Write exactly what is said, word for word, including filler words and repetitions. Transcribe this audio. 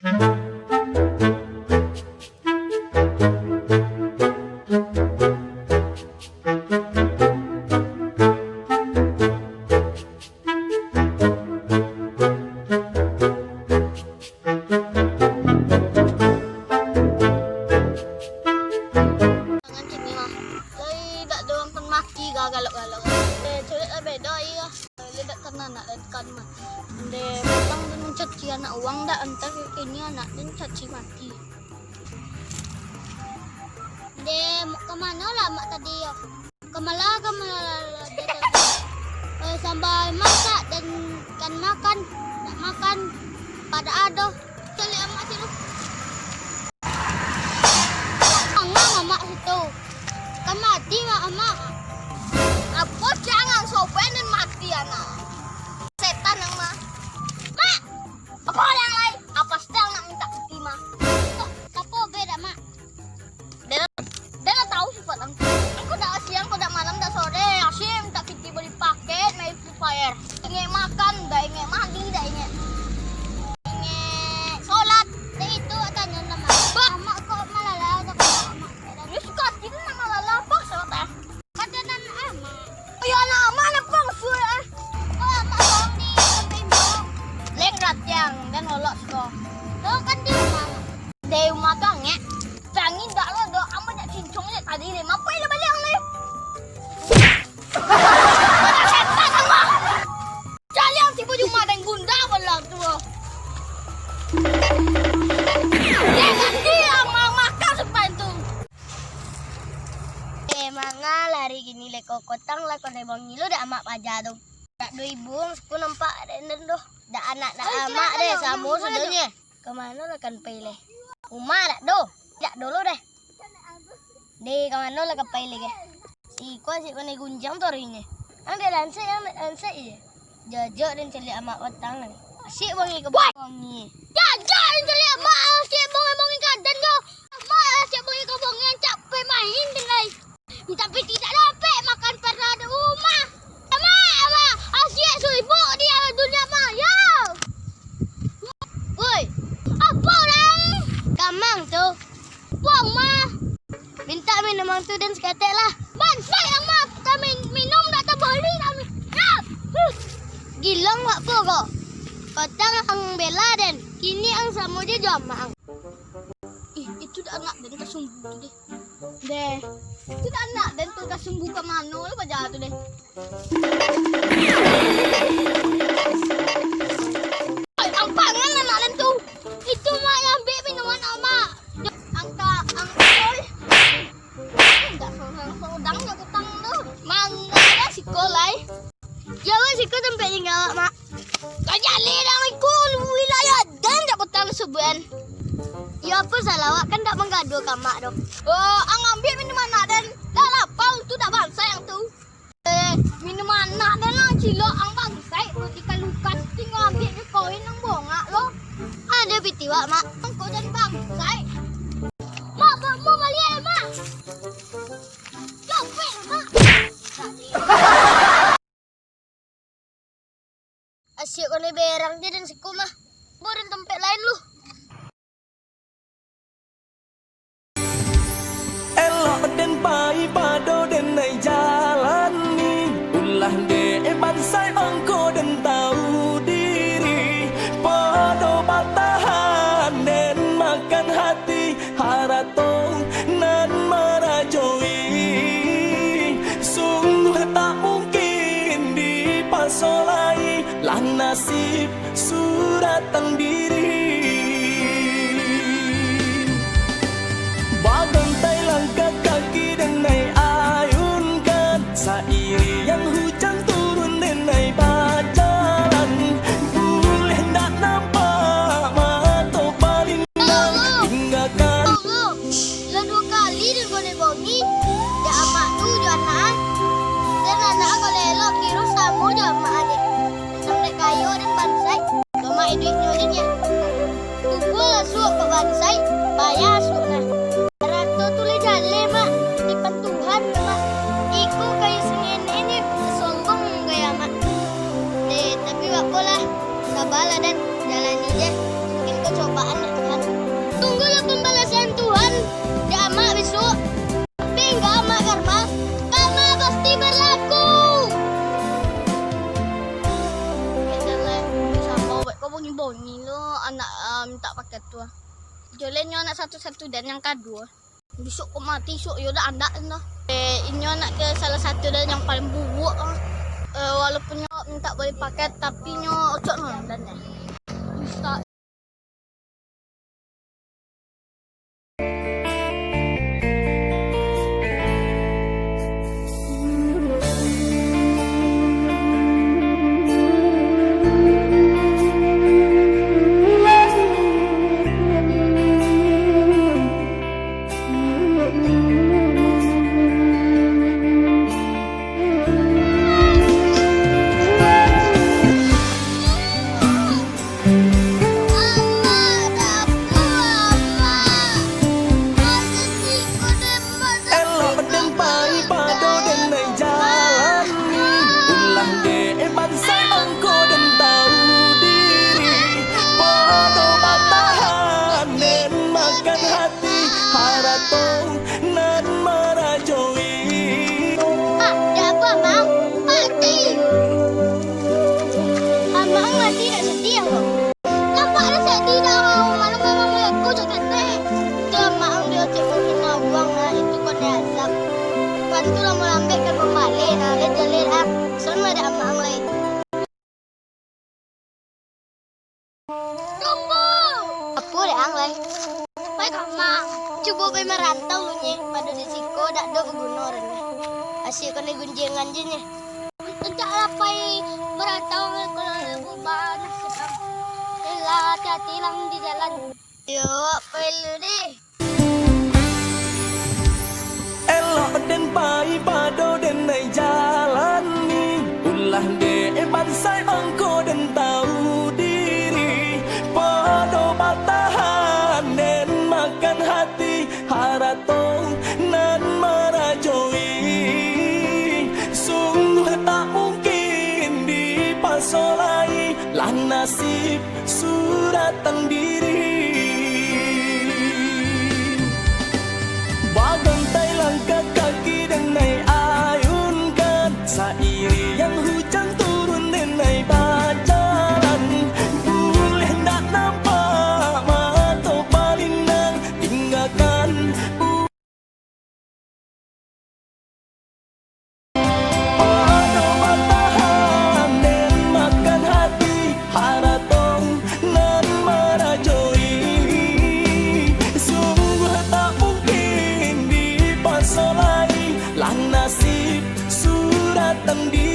Tangan kini mah. Lai dak ado urang kan mati ga galak-galak. Eh, culik lah beda, iyo. Lai dak kan anak, lai kan mati. Ndeh, pulang tu mancaci anak urang dak, antah kini anak den caci mati. Ndeh, ka mano lah mak tadi yo? Ka malah, ka malah, eh, sambal masak dan ikan makan, nak makan, pada ado. Caliak amak situ. Angang amak situ. Kan mati mak amak. Apo jangan sopan dan mati anak. Setan amak. Mak, apo yang lain? Apo sedang nak minta piti mah? Kok, apo beda mak? Den, den lah tahu sifat angku. Angku dak siang, angku dak malam, dak sore, asyik minta piti beli paket, main Free Fire. Ingek makan, dak ingek mandi, dak ingek, ingek solat. Dah itu tanyo nama. Bah! Amak kok malala, dak kena amak. Yo suka hati nak malala, paksa teh. Kata nan amak. Yo anak amak nak pangsul ah. Oh, amak kau ni sampai imbang. Leng ratiang, den lolok siko. Tu kan di rumah. Dari rumah tu angek. Tangi dak lo do, amak nak cincong je tadi le. Mapai le baliak le. Setan amak. Caliak tibo di rumah dan gunda bala tu. Dia ganti amak makan sepan tu. Eh, manga lari gini le ko kotang lah ko dai bongi lo dak amak paja tu. Dak do ibu, aku nampak dak den doh. Dak anak dak amak deh, samo sadonyo. Ka mano lah kan pai leh? Umah dak do? Dak dulu deh. Deh, ka mano lah ka pai leh, keh? Si iko asyik pandai gunjiang tu arinyo. Ambiak lansek, ambiak lansek je. Jajak den caliak amak patang ni. Asyik bongi ka bongi. Jajak den caliak amak, asyik bongi-bongi ka den tu. Amak asyik bongi ka bongi, ancak pai main den lai. Tapi tidak dapek makan pernah di rumah. Amak, amak, asyik sibuk di dunia maya. Woi, apo urang? Kamang tu. Wah, mah. Minta minumang tu den saketek lah. Bansaik ang mah, kami minum dak tabali kami. Ah! Huh! Gilong wak po ko. Kotang ang bela den, kini ang samo je jo amak ang. Ih, itu dak anak den kasumbu tu deh. Deh, itu dak anak den tu kasumbu ka mano lo paja tu deh. Oi, ampangan anak den tu. Itu mak yang ambiak minuman amak. Angka, angka, oi. Dak sorang-sorang nyo kutang tu. Mangga siko lai. Jauah siko tampek tingga awak, Mak. Kajali dah iko wilayah den dak kutang subuhan. Yo apo salah awak kan dak manggaduah ka Mak doh. Oh, ang ambiak minuman anak den. Dak lapau tu dak bansaik ang tu. Eh, minuman anak den lah cilok ang bansaik tu dikalukan tingga ambiak jo koin ang bongak lo. Ado piti wak, Mak. Angko den bansaik. Mak, mak, mau baliak, Mak. Capek, Mak. Asyik kone berang je den siko mah. Buruan tampek lain lu. Elok den pai pado den nai jalani. Ulah dek bansaik mangko den tahu diri. Pado batahan den makan hati. Harato nan marajoi, sungguah tak mungkin dipaso lai, lah nasib sudah takdiri. Jolen nyo anak satu-satu dan yang kaduo. Bisuak kok mati, isuak yo dak andak tu. Eh, inyo anak ke salah satu dari yang paling buruak ah. Eh, walaupun nyo minta bali paket, tapi nyo ocok no dan eh. Minta. Elok den pai pado den nai jalani, ulah dek bansaik angko den tahu diri, pado batahan den makan hati, harato nan marajoi. Pak, ada apa, Mang? Mati. Amang mati dak sedih, Abang? Nampak dah sedih dah, Abang. Malam-malam mulai aku cakap teh. Itu Amang dia cek mungkin nak buang lah, itu kau dah azab. Lepas tu lama lambat kan pembalai, nah, lihat jalan ah. Soalnya ada Amang lain. Tunggu! Apo dek ang lai? Pai ka Amang, cubo pai marantau lu nye, pado di siko dak do baguno reh. Asia kena gunjiangan je nye. Encak lah pai marantau kalau lagu ba nasib ang. Elah, hati-hati lang di jalan. Yo, pai lu deh. Elok den pai pado den nai jalani, ulah dek bansaik angko den tahu diri, pado batahan den makan hati, harato nan marajoi, sungguah tak mungkin dipaso lai, lah nasib suratan diri. Bagantai langkah kaki den nai ayunkan, sairiang hujan turun den nai bajalan. Buleh ndak nampak mato palinang, tinggakan Pado batahan den makan hati, harato nan marajoi. Sungguah tak mungkin dipaso lai, lah nasib suratan di